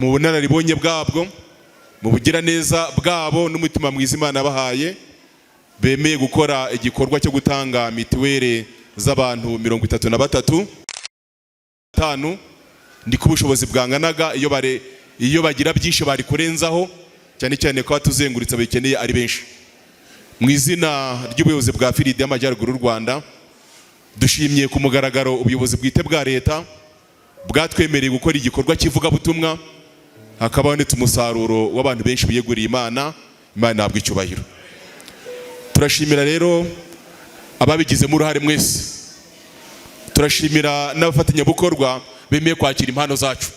Mu bunararibonye bwabwo, mu bugiraneza bwabo n'umutima mwiza Imana yabahaye, bemeye gukora igikorwa cyo gutanga mituweli z'abantu 33 tanu. Ndiko ubushobozi bwanganaga. Iyo bagira byinshi bari kurenzaho, cyane cyane ko abatuzengurutse babikeneye ari benshi. Mu izina ry'ubuyobozi bwa Field y'Amajyaruguru y'u Rwanda, dushimye ku mugaragaro ubuyobozi bwite bwa leta bwatwemereye gukora igikorwa cy'ivugabutumwa, hakaba habonetse umusaruro w'abantu benshi biyeguriye Imana. Imana ihabwa icyubahiro. Turashimira rero ababigizemo uruhare mwese, turashimira n'abafatanyabikorwa bemeye kwakira impano zacu.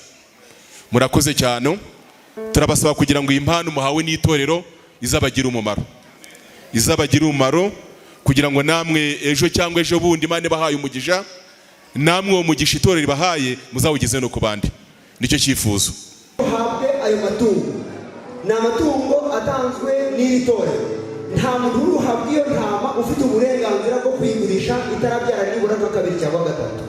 Murakoze cyane. Turabasaba kugira ngo iyi mpano muhawe n'itorero izabagire umumaro, izabagire umumaro, kugira ngo namwe ejo cyangwa ejo bundi Imana ibahaye umugisha, namwe uwo mugisha itorero ribahaye muzawugeze no ku bandi. Nicyo cyifuzo. Uhabwe ayo matungo. Ni amatungo atanzwe n'iri torero. Nta muntu uri buhabwe iyo ntama ufite uburenganzira bwo kuyigurisha itarabyara nibura nka kabiri cyangwa gatatu,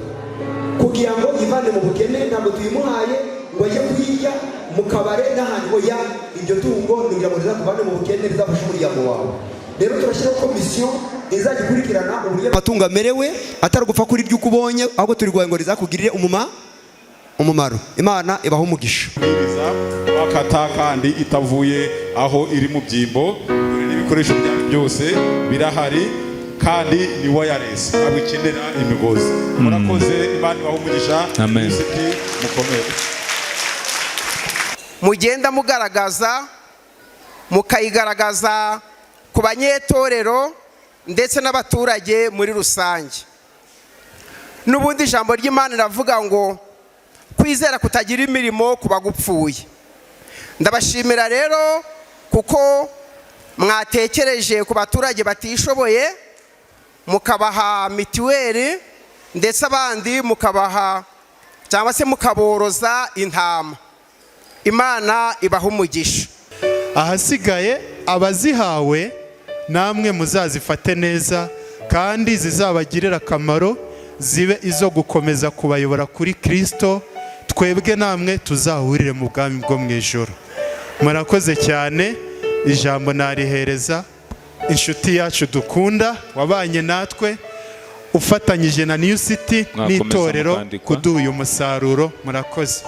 kugira ngo yivane mu bukene. Ntabwo tuyimuhaye ngo ajye kuyirya mu kabare n'ahandi. Oya, iryo tungo ni kugira ngo rizakuvane mu bukene, rizafashe umuryango wawe. Rero turashyiraho komisiyo izajya ikurikirana uburyo amatungo amerewe, atari ugupfa kuri ibyo uko ubonye, ahubwo turiguhaye ngo rizakugirire umumaro. Imana ibaha umugisha. Kubwiriza wakata kandi itavuye aho iri mu byimbo. Dore n'ibikoresho byayo byose birahari, kandi ni wireless, ntabwo ikenera imigozi. Murakoze, Imana ibahe umugisha. Amen. City mukomere. Mugenda mugaragaza, mukayigaragaza ku banyetorero ndetse n'abaturage muri rusange. N'ubundi ijambo ry'Imana riravuga ngo kwizera kutagira imirimo kuba gupfuye. Ndabashimira rero kuko mwatekereje ku baturage batishoboye, mukabaha mituweli, ndetse abandi mukabaha cyangwa se mukaboroza intama. Imana ibaha umugisha. Ahasigaye abazihawe namwe muzazifate neza kandi zizabagirire akamaro, zibe izo gukomeza kubayobora kuri Kirisito, twebwe namwe tuzahurire mu bwami bwo mu ijoro. Murakoze cyane. Ijambo narihereza inshuti yacu dukunda wabanye natwe, ufatanyije na New City Mwakomeza n'itorero mukandikwa. kuduha uyu musaruro. Murakoze.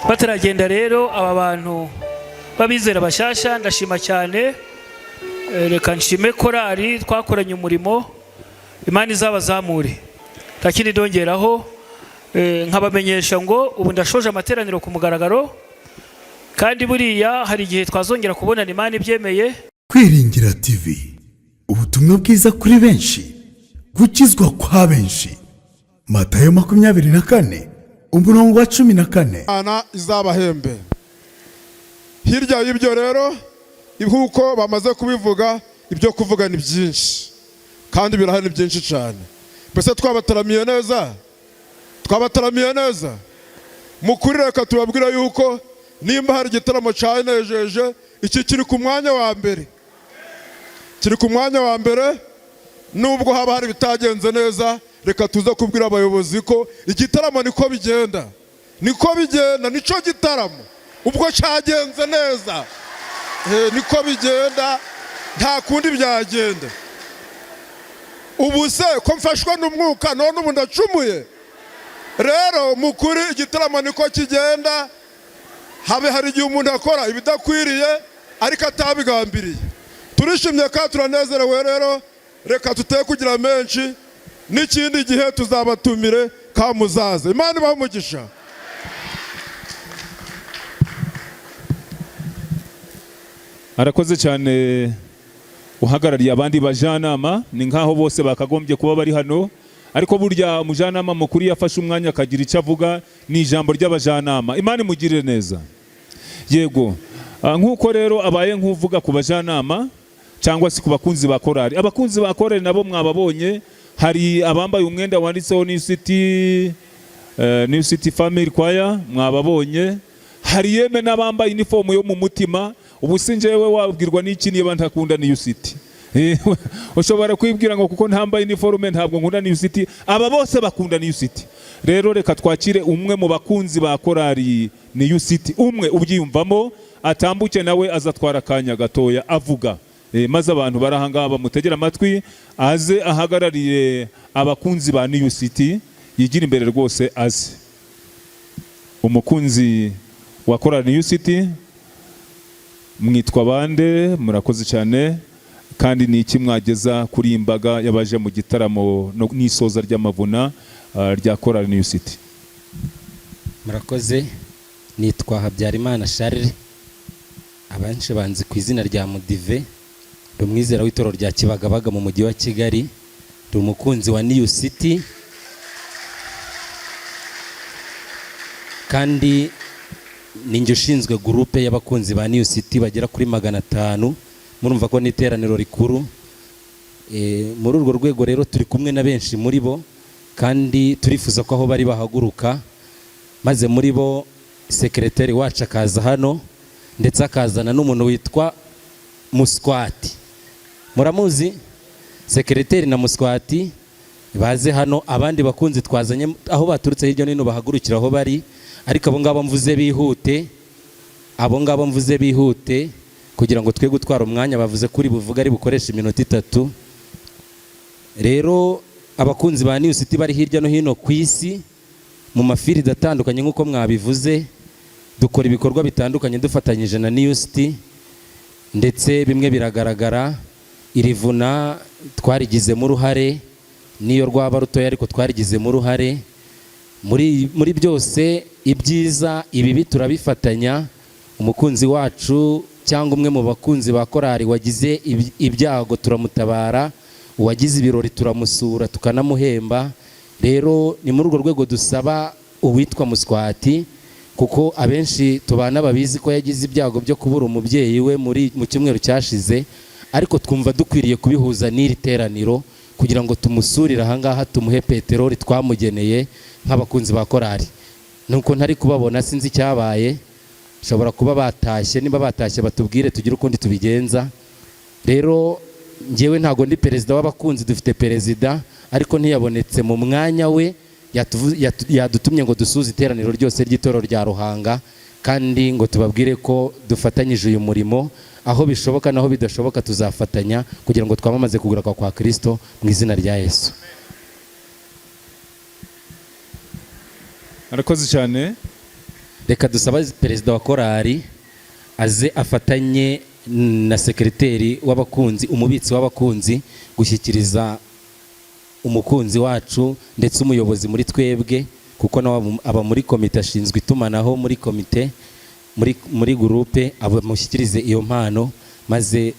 Bataragenda rero aba bantu b'abizera bashyashya, ndashima cyane. Reka nshime korali twakoranye umurimo, Imana izabazamure. Nta kindi ndongeraho, nkabamenyesha ngo ubu ndashoje amateraniro ku mugaragaro, kandi buriya hari igihe twazongera kubonana, Imana ibyemeye. Kwiringira TV, ubutumwa bwiza kuri benshi, gukizwa kwa benshi. Matayo 24, umurongo wa 14. Imana izabahembe. Hirya y'ibyo rero, nk'uko bamaze kubivuga, ibyo kuvuga ni byinshi kandi birahari, ni byinshi cyane. Mbese twabataramiye neza, twabataramiye neza. Mu kuri reka tubabwire yuko nimba hari igitaramo cyanejeje, iki kiri ku mwanya wa mbere, kiri ku mwanya wa mbere. Nubwo haba hari ibitagenze neza, reka tuze kubwira abayobozi ko igitaramo niko bigenda, niko bigenda, nicyo gitaramo ubwo cyagenze neza. Niko bigenda, nta kundi byagenda. Ubu se ko mfashwe n'umwuka, none ubu ndacumuye? Rero mu kuri igitaramo niko kigenda. Habe hari igihe umuntu akora ibidakwiriye ariko atabigambiriye. Turishimye kandi turanezerewe. Rero reka tuteye kugira menshi, n'ikindi gihe tuzabatumire kamuzaze. Imana ibahe umugisha. Arakoze cyane uhagarariye abandi bajyanama. Ni nk'aho bose bakagombye kuba bari hano, ariko burya umujyanama mukuru yafashe umwanya akagira icyo avuga, ni ijambo ry'abajyanama. Imana imugirire neza. Yego. Nk'uko rero abaye nk'uvuga ku bajyanama cyangwa se ku bakunzi ba korali, abakunzi ba korali nabo mwababonye. Hari abambaye umwenda wanditseho New City, New City Family Choir, mwababonye. Hari yeme n'abambaye inifomu yo mu mutima. Ubu si njyewe wabwirwa n'iki niba ntakunda New City? Ushobora kwibwira ngo kuko ntambaye iniforume ntabwo nkunda New City. Aba bose bakunda New City. Rero reka twakire umwe mu bakunzi ba korali New City, umwe ubyiyumvamo atambuke nawe azatwara akanya gatoya avuga. Maze abantu bari aha ngaha bamutegera amatwi, aze ahagararire abakunzi ba New City, yigira imbere rwose aze. Umukunzi wa korali New City, mwitwa bande? Murakoze cyane. Kandi ni iki mwageza kuri iyi mbaga y'abaje mu gitaramo n'isoza ry'amavuna rya korali New City? Murakoze. Nitwa Habyarimana Charles, abenshi banzi ku izina rya Mudive. Ndi umwizera w'itorero rya Kibagabaga mu mujyi wa Kigali. Ndi umukunzi wa New City kandi ni njye ushinzwe gurupe y'abakunzi ba New City bagera kuri 500. Murumva ko n'iteraniro rikuru. Muri urwo rwego rero turi kumwe na benshi muri bo, kandi turifuza ko aho bari bahaguruka, maze muri bo sekereteri wacu akaza hano, ndetse akazana n'umuntu witwa Muswati. Muramuzi? Sekereteri na Muswati baze hano. Abandi bakunzi twazanye aho baturutse hirya no hino bahagurukira aho bari, ariko abo ngabo mvuze bihute, abo ngabo mvuze bihute kugira ngo twe gutwara umwanya. Bavuze kuri buvuga ari bukoresha iminota 3. Rero abakunzi ba New City bari hirya no hino ku isi mu mafiridi atandukanye, nk'uko mwabivuze, dukora ibikorwa bitandukanye dufatanyije na New City, ndetse bimwe biragaragara. Iri vuna twarigizemo uruhare, niyo rwaba rutoya ariko twarigizemo uruhare. Muri byose, ibyiza ibibi turabifatanya. Umukunzi wacu cyangwa umwe mu bakunzi ba korali wagize ibyago turamutabara, uwagize ibirori turamusura tukanamuhemba. Rero ni muri urwo rwego dusaba uwitwa Muswati, kuko abenshi tubana babizi ko yagize ibyago byo kubura umubyeyi we mu cyumweru cyashize, ariko twumva dukwiriye kubihuza n'iri teraniro kugira ngo tumusurire aha ngaha, tumuhe peteroli twamugeneye nk'abakunzi ba korali. Nuko ntari kubabona, sinzi icyabaye, shobora kuba batashye. Niba batashye batubwire tugire ukundi tubigenza. Rero njyewe ntago ndi perezida w'abakunzi, dufite perezida ariko ntiyabonetse mu mwanya we. Yadutumye ngo dusuze iteraniro ryose ry'itorero rya Ruhanga, kandi ngo tubabwire ko dufatanyije uyu murimo. Aho bishoboka naho bidashoboka tuzafatanya kugira ngo twamamaze kugaruka kwa Kristo mu izina rya Yesu. Arakoze cyane. Reka dusabe perezida wa korali aze afatanye na sekereteri w'abakunzi, umubitsi w'abakunzi, gushyikiriza umukunzi wacu ndetse umuyobozi muri twebwe, kuko nawe aba muri komite, ashinzwe itumanaho muri komite, muri gurupe, abamushyikirize iyo mpano maze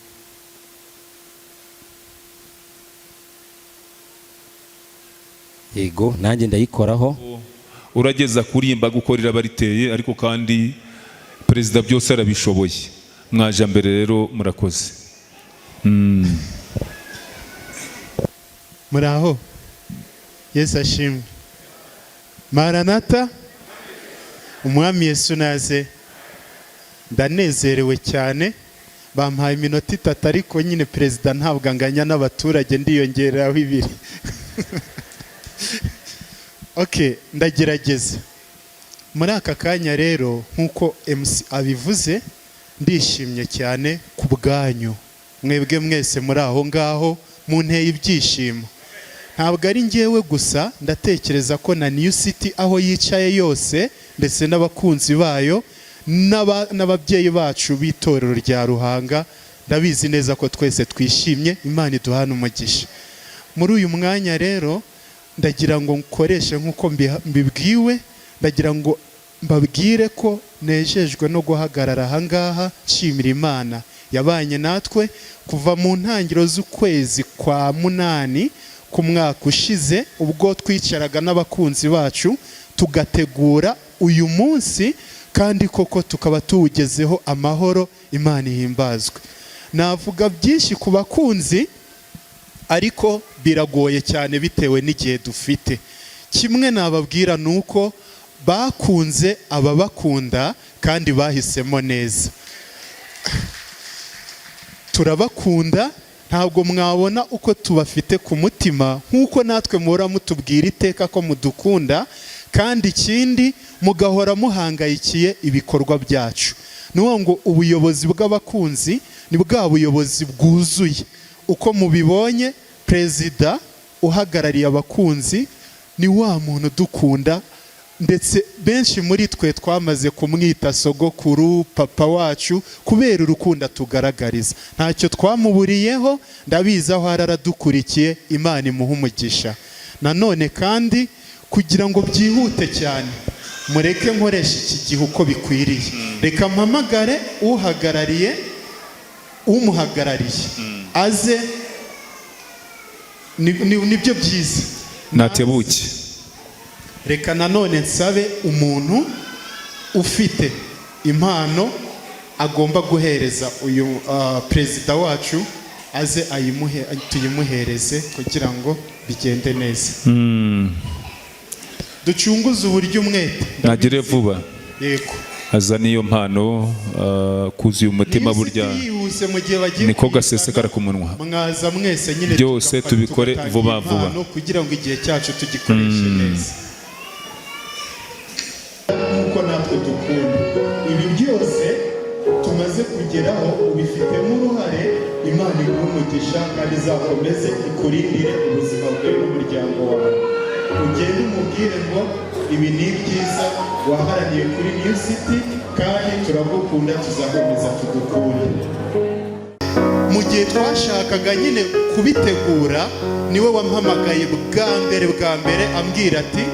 yego nanjye ndayikoraho. Urageza kuri imbaga uko riraba riteye, ariko kandi perezida byose arabishoboye. Mwaje mbere rero, murakoze. Muraho, Yesu ashimwe. Maranata, umwami Yesu naze. Ndanezerewe cyane, bampaye iminota 3, ariko nyine perezida ntabwo anganya n'abaturage, ndiyongeraho 2. Okay, ndagerageza. Muri aka kanya rero nk'uko MC abivuze, ndishimye cyane ku bwanyu mwebwe mwese muri aho ngaho, munteye ibyishimo. Ntabwo ari njyewe gusa, ndatekereza ko na New City aho yicaye yose, ndetse n'abakunzi bayo n'ababyeyi bacu b'itorero rya Ruhanga, ndabizi neza ko twese twishimye. Imana iduhane umugisha. Muri uyu mwanya rero ndagira ngo nkoreshe nk'uko mbibwiwe, ndagira ngo mbabwire ko nejejwe no guhagarara aha ngaha nshimira Imana yabanye natwe kuva mu ntangiriro z'ukwezi kwa 8 ku mwaka ushize, ubwo twicaraga n'abakunzi bacu tugategura uyu munsi, kandi koko tukaba tuwugezeho amahoro. Imana ihimbazwe. Navuga byinshi ku bakunzi ariko biragoye cyane bitewe n'igihe dufite. Kimwe nababwira nuko bakunze ababakunda kandi bahisemo neza. Turabakunda Ntabwo mwabona uko tubafite ku mutima nk'uko natwe muhora mutubwira iteka ko mudukunda, kandi ikindi mugahora muhangayikiye ibikorwa byacu. Ni ukuvuga ngo ubuyobozi bw'abakunzi ni bwa buyobozi bwuzuye. Uko mubibonye, perezida uhagarariye abakunzi ni wa muntu udukunda, ndetse benshi muri twe twamaze kumwita sogokuru, papa wacu, kubera urukundo atugaragariza. Ntacyo twamuburiyeho, ndabizi aho ari aradukurikiye. Imana imuha umugisha. Nanone kandi, kugira ngo byihute cyane, mureke nkoresha iki gihe uko bikwiriye. Reka mpamagare uhagarariye umuhagarariye aze. Nibyo byiza. Natebuke. Reka nanone nsabe umuntu ufite impano agomba guhereza uyu perezida wacu, aze ayimuhe, tuyimuhereze kugira ngo bigende neza. Ducunguze uburyo umwete. Nagere vuba. Yego. Azana iyo mpano, kuzuye umutima burya yihuse mu gihe bagiye niko gasesekara ku munwa. Mwaza mwese nyine, Byose tugafata, tubikore tugatanga vuba vuba. impano kugira ngo igihe cyacu tugikoreshe neza nk'uko natwe dukunda. Ibi byose tumaze kugeraho ubifitemo uruhare. Imana iguhe umugisha kandi izakomeze ikurindire ubuzima bwawe n'umuryango wawe. Ugende umubwire ngo ibi ni ibyiza waharaniye kuri New City, kandi turagukunda, tuzakomeza tudukunde. Mu gihe twashakaga nyine kubitegura, niwe wampamagaye bwa mbere bwa mbere, ambwira ati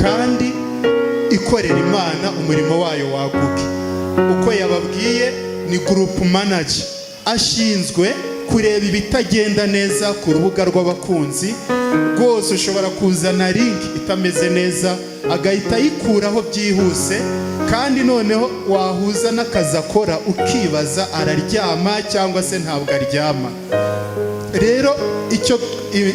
kandi ikorera Imana, umurimo wayo waguke. Uko yababwiye, ni group manager, ashinzwe kureba ibitagenda neza ku rubuga rw'abakunzi. Rwose ushobora kuzana link itameze neza, agahita ayikuraho byihuse. Kandi noneho wahuza n'akazi akora, ukibaza araryama cyangwa se ntabwo aryama. Rero icyo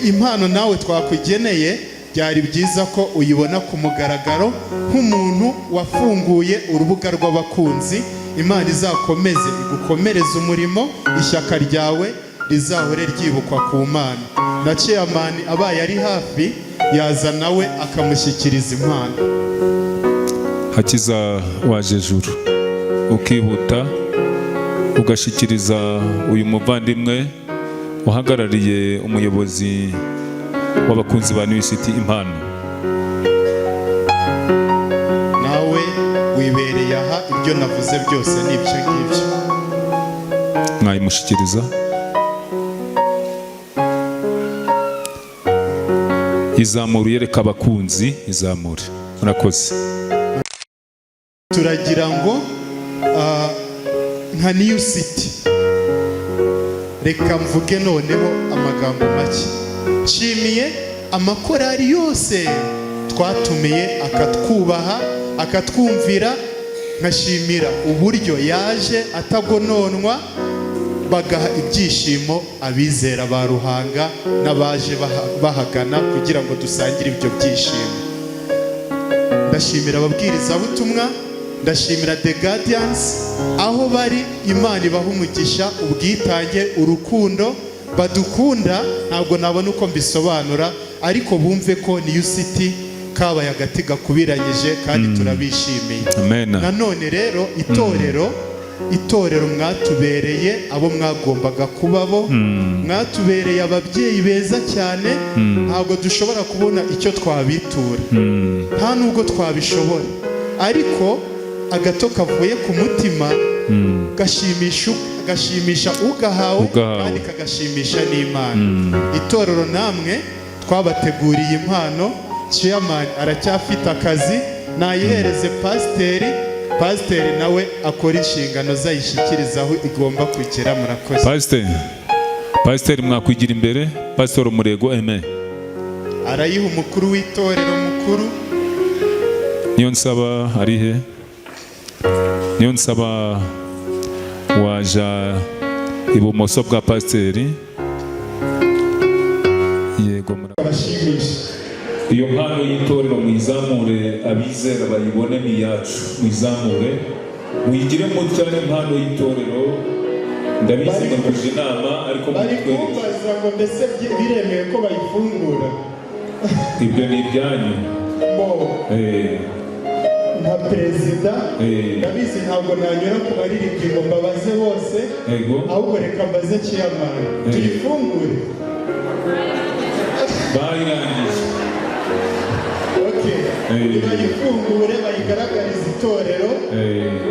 impano nawe twakugeneye, byari byiza ko uyibona ku mugaragaro nk'umuntu wafunguye urubuga rw'abakunzi. Imana izakomeze igukomereze umurimo, ishyaka ryawe rizahore ryibukwa ku Mana. Na chairman abaye ari hafi, yaza nawe akamushyikiriza impano. Hakiza, waje juru ukihuta ugashyikiriza uyu muvandimwe uhagarariye umuyobozi w'abakunzi ba New City impano. Nawe wibereye aha, ibyo navuze byose ni ibyo ngibyo. Mwayimushyikiriza. Izamura, uyereka abakunzi, izamure. Murakoze. Turagira ngo nka New City, reka mvuge noneho amagambo make. Nshimiye amakorari yose twatumiye, akatwubaha, akatwumvira. Nkashimira uburyo yaje atagononwa, bagaha ibyishimo abizera ba Ruhanga n'abaje bahagana kugira ngo dusangire ibyo byishimo. Ndashimira ababwirizabutumwa, ndashimira The Guardians aho bari. Imana ibaha umugisha, ubwitange, urukundo badukunda ntabwo nabona uko mbisobanura, ariko bumve ko New City kabaye agati gakubiranyije kandi turabishimiye. Amen. Nanone rero itorero mwatubereye abo mwagombaga kuba bo. Mwatubereye ababyeyi beza cyane. Ntabwo dushobora kubona icyo twabitura, nta nubwo twabishobora, ariko agato kavuye ku mutima gashimisha ugahawe, Ugahawe. kandi kagashimisha n'Imana. Itorero namwe twabateguriye impano. Chairman aracyafite akazi, nayihereze pasiteri. Pasiteri nawe akora inshingano ze, ayishyikiriza aho igomba kugera. Murakoze. Pasiteri, mwakwigira imbere. Pasiteri Umurego Aime. Arayiha umukuru w'itorero mukuru. Niyo nsaba ari he? Niyo nsaba, waja ibumoso bwa pasiteri. Yego. Iyo mpano y'itorero muyizamure, abizera bayibone, ni iyacu. Muyizamure, muyigire mutya, impano y'itorero. Ndabizi murwuje inama, ariko Bari mutwereke. kumbaza ngo mbese biremewe ko bayifungura? Ibyo ni ibyanyu. Bo nka perezida, ndabizi ntabwo nanyura ku baririmbyi ngo mbabaze bose, ahubwo reka mbaze chairman, tuyifungure? Bayirangije. Okay, bayifungure, bayigaragarize itorero,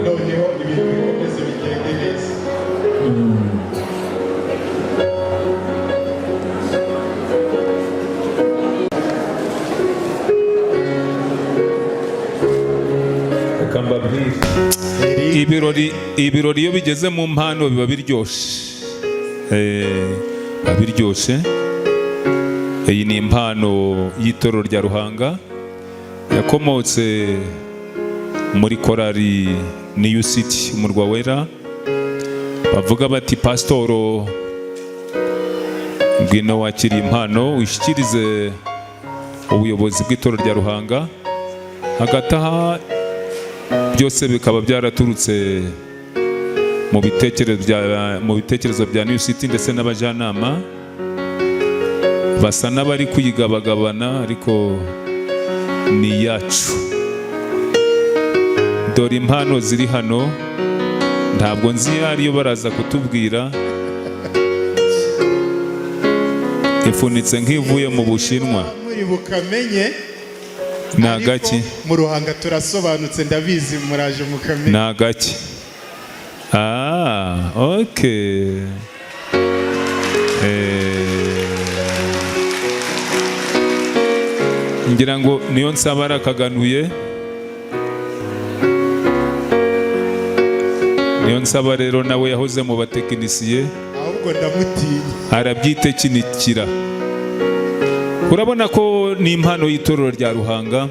noneho ibintu bikomeze bigende neza. Reka mbabwire, ibirori iyo bigeze mu mpano biba biryoshye. Biba biryoshye. Iyi ni impano y'itorero rya Ruhanga yakomotse muri korali New City Umurwa Wera. Bavuga bati: "Pasitoro, ngwino wakiriye impano, wishyikirize ubuyobozi bw'itorero rya Ruhanga." Hagati aha byose bikaba byaraturutse mu bitekerezo bya New City ndetse n'abajyanama basa n'abari kuyigabagabana, ariko ni iyacu. Dore impano ziri hano, ntabwo nzi iyo ariyo, baraza kutubwira. Ifunitse nk'ivuye mu Bushinwa. Muri bukamenye. Ni agaki? Mu Ruhanga turasobanutse, ndabizi muraje mukamenye. Ni agaki? Ah, okay. Ngira ngo niyo nsaba arakaganuye. Niyo nsaba rero nawe yahoze mu batekinisiye. Ahubwo ndamutinya. Arabyitekinikira. Urabona ko ni impano y'itorero rya Ruhanga.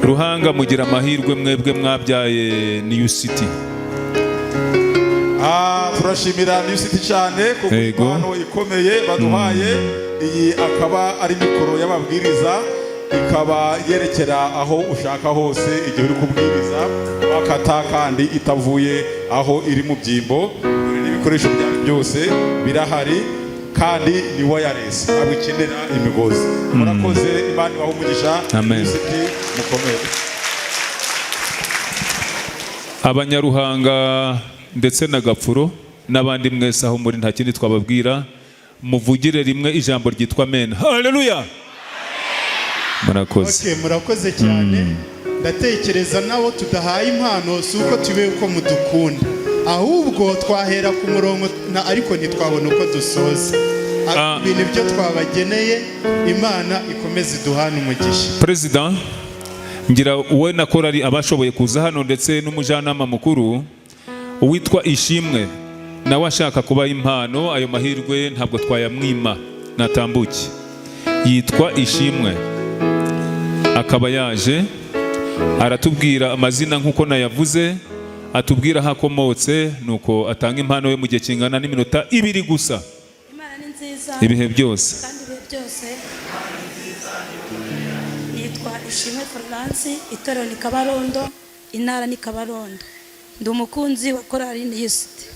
Ruhanga, mugira amahirwe mwebwe mwabyaye New City. Ah, turashimira New City cyane kuko impano ikomeye baduhaye. Iyi akaba ari mikoro y'ababwiriza, ikaba yerekera aho ushaka hose igihe uri kubwiriza, wakata kandi itavuye aho iri mu byimbo. Dore n'ibikoresho byayo byose birahari, kandi ni wireless, ntabwo ikenera imigozi. Murakoze, Imana ibahe umugisha. Amen. New City mukomere. Abanyaruhanga ndetse na Gapfuro n'abandi mwese aho muri, nta kindi twababwira, muvugire rimwe ijambo ryitwa amen. Haleluya, murakoze. Okay, murakoze cyane. Ndatekereza nabo tudahaye impano si uko tube uko mudukunda, ahubwo twahera ku murongo ariko ntitwabona uko dusoza ibintu byo twabageneye. Imana ikomeze iduhane umugisha. Perezida, ngira wowe na korali abashoboye kuza hano ndetse n'umujyanama mukuru uwitwa Ishimwe nawe ashaka kubaha impano, ayo mahirwe ntabwo twayamwima. Natambuke. Yitwa Ishimwe, akaba yaje aratubwira amazina nk'uko nayavuze, atubwira aho akomotse, nuko atanga impano ye mu gihe kingana n'iminota 2 gusa. Imana ni nziza. Ibihe byose. Kandi ibihe byose. Nitwa Ishimwe Florence, itorero ni Kabarondo, intara ni Kabarondo, ndi umukunzi wa korali New City.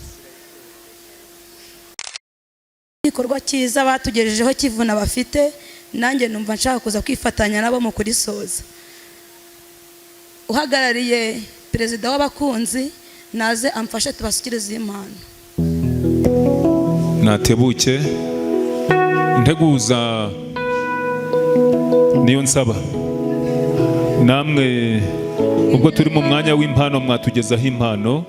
Igikorwa cyiza batugejejeho kivuna bafite, nanjye numva nshaka kuza kwifatanya nabo mu kurisoza. Uhagarariye perezida w'abakunzi naze amfashe tubashyikirize iyi impano. Natebuke nteguza. Niyo nsaba, namwe ubwo turi mu mwanya w'impano, mwatugezaho impano.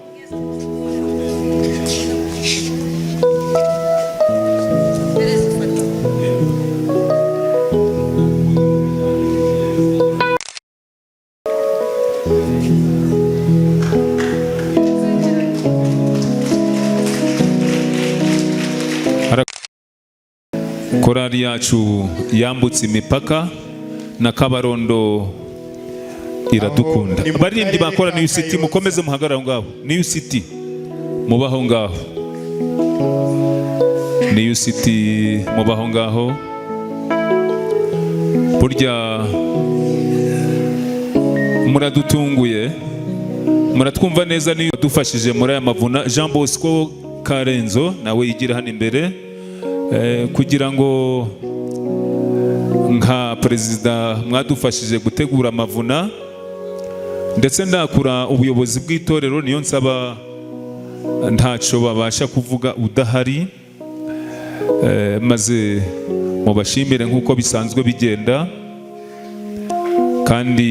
Korali yacu yambutse imipaka na Kabarondo iradukunda. Aho ni mu Abaririmbyi karere bakora ka New City, Kayonza. Mukomeze muhagarare aho ngaho. New City, mubaho ngaho. New City, mubaho ngaho. Burya muradutunguye. Muratwumva neza? Niyo dufashije muri aya mavuna. Jean Bosco Karenzo nawe yigira hano imbere, kugira ngo nka perezida mwadufashije gutegura amavuna, ndetse ndakura ubuyobozi bw'itorero. Niyo nsaba ntaco babasha kuvuga udahari, maze mubashimire nk'uko bisanzwe bigenda. Kandi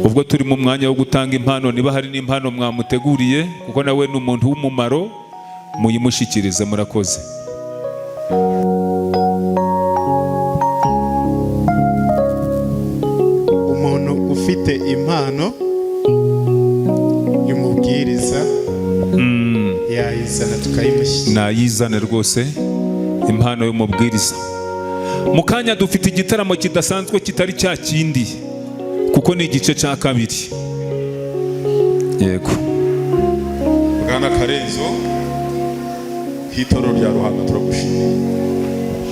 ubwo turi mu mwanya wo gutanga impano, niba hari n'impano mwamuteguriye, kuko nawe ni umuntu w'umumaro, muyimushyikirize. Murakoze. Umuntu ufite impano y'umubwiriza yayizana tukayimushyira. Nayizane rwose, impano y'umubwiriza. Mu kanya dufite igitaramo kidasanzwe, kitari cya kindi, kuko ni igice cya kabiri. Yego. Bwana Karenzo, nk'itorero rya Ruhanga turagushimiye.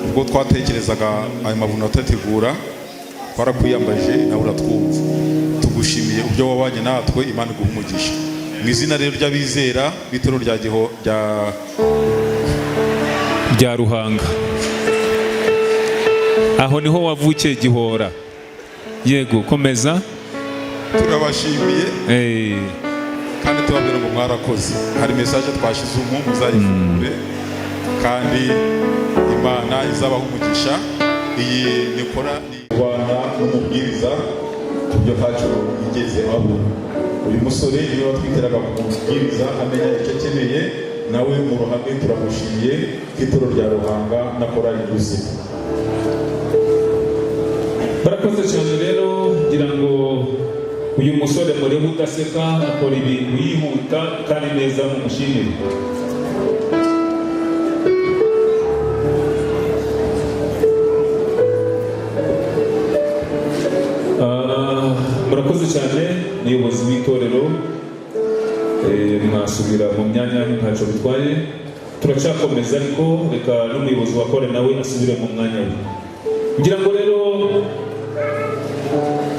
Ubwo twatekerezaga ayo mavuno atategura, twarakwiyambaje nawe uratwumva. Tugushimiye ubyo wabanye natwe, Imana iguha umugisha. Mu izina rero ry'abizera b'itorero rya Giho rya Rya Ruhanga, aho niho wavukiye, Gihora. Yego, komeza. Turabashimiye kandi tubabwira ngo mwarakoze. Hari message twashize umu muzayifungure, kandi Imana izabaha umugisha. Iyi nikora ni Rwanda n'umubwiriza ku byo ntacyo yigeze abura. Uyu musore niwe watwiteraga ku mubwiriza, amenya icyo akeneye nawe. Mu ruhame turamushimiye nk'itorero rya Ruhanga na korali Ubuzima. Barakoze cyane rero. Ngira ngo uyu musore murebe udaseka, akora ibintu yihuta kandi neza, mumushimire. Murakoze cyane, muyobozi w'itorero. Mwasubira mu myanya yanyu, ntacyo bitwaye, turacyakomeza, ariko reka n'umuyobozi wa kore nawe asubire mu mwanya we. Ngira ngo rero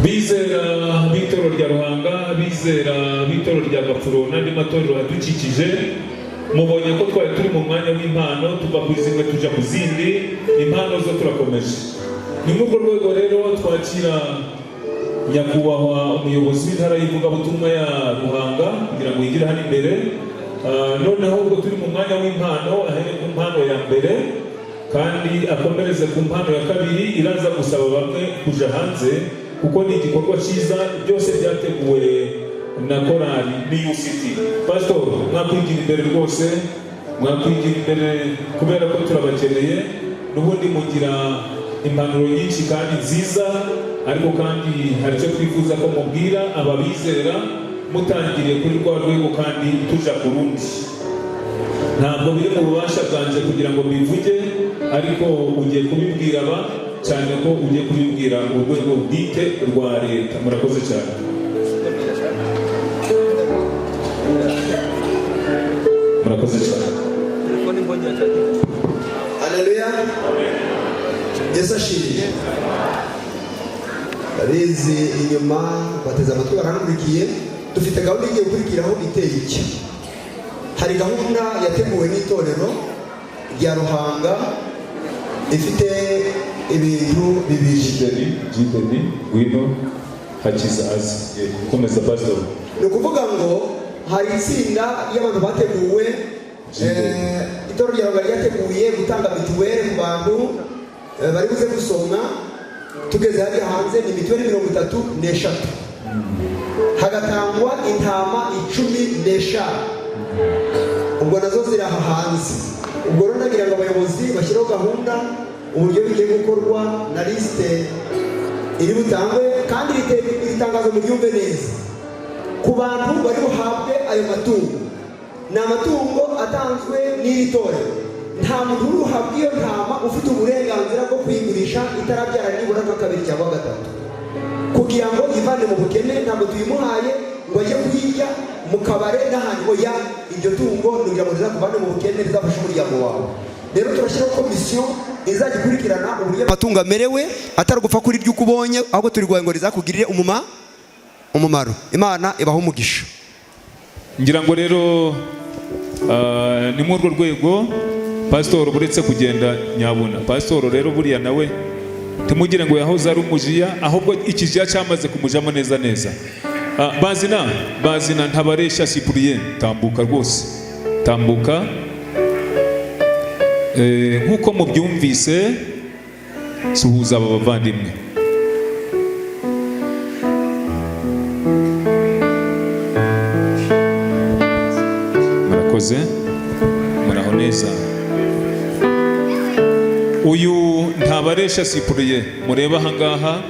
bizera b'itorero rya Ruhanga, bizera b'itorero rya Gapfuro n'andi matorero adukikije, mubonye ko twari turi mu mwanya w'impano, tuva ku zimwe tujya ku zindi. Impano zo turakomeje. Ni muri urwo rwego rero twakira nyakubahwa umuyobozi w'intara y'ivugabutumwa ya Ruhanga kugira ngo yigire hano imbere. Noneho ubwo turi mu mwanya w'impano, ahere ku mpano ya mbere kandi akomereze ku mpano ya kabiri. Iraza gusaba bamwe kuja hanze, kuko ni igikorwa cyiza, byose byateguwe na korali New City. Pastor, mwakwigira imbere rwose, mwakwigira imbere kubera ko turabakeneye. N'ubundi mugira impanuro nyinshi kandi nziza, ariko kandi hari icyo twifuza ko mubwira ababizera, mutangiriye kuri rwa rwego kandi tuja ku rundi. Ntabwo biri mu bubasha bwanjye kugira ngo mbivuge, ariko ugiye kubibwira aba, cyane ko ugiye kubibwira urwego bwite rwa leta. Murakoze cyane. Murakoze cyane. Haleluya, Yesu ashimye. Abizi inyuma bateze amatwi, baranakurikiye. Dufite gahunda igiye gukurikiraho iteye iki? Hari gahunda yateguwe n'itorero rya Ruhanga ifite ibintu bibiri. Jideni, ngwino hakiza azi. Komeza, pastor. Ni ukuvuga ngo hari itsinda ry'abantu bateguwe, itorero rya Ruhanga ryateguye gutanga mituweli ku bantu bari buze gusoma. Tugeze hariya hanze, ni mituweli 33, hagatangwa intama 15, ubwo nazo ziri aha hanze. Ubwo rero nagira ngo abayobozi bashyireho gahunda uburyo bigiye gukorwa na lisite iri butangwe. Kandi iri tangazo muryumve neza: ku bantu bari buhabwe ayo matungo, ni amatungo atanzwe n'iri torero. Nta muntu uri buhabwe iyo ntama ufite uburenganzira bwo kuyigurisha itarabyara nibura nka kabiri cyangwa gatatu, kugira ngo yivane mu bukene. Ntabwo tuyimuhaye ngo ajye kuyirya mu kabare n'ahandi. Oya, iryo tungo ni kugira ngo rizakuvane mu bukene, rizafashe umuryango wawe. Rero turashyiraho komisiyo izajya ikurikirana uburyo amatungo amerewe, atari ugupfa kuri iryo uko ubonye, ahubwo turiguhaye ngo rizakugirire umumaro. Imana ibahe umugisha. Ngira ngo rero ni muri urwo rwego, pasitoro, buretse kugenda nyabuna. Pasitoro rero buriya nawe ntimugire ngo yahoze ari umujiya, ahubwo ikijiya cyamaze kumujamo neza neza. Bazina, bazina Ntabaresha Cyprien, tambuka rwose, tambuka. Nk'uko mubyumvise, suhuza aba bavandimwe. Murakoze, muraho neza. Uyu Ntabaresha Cyprien mureba ahangaha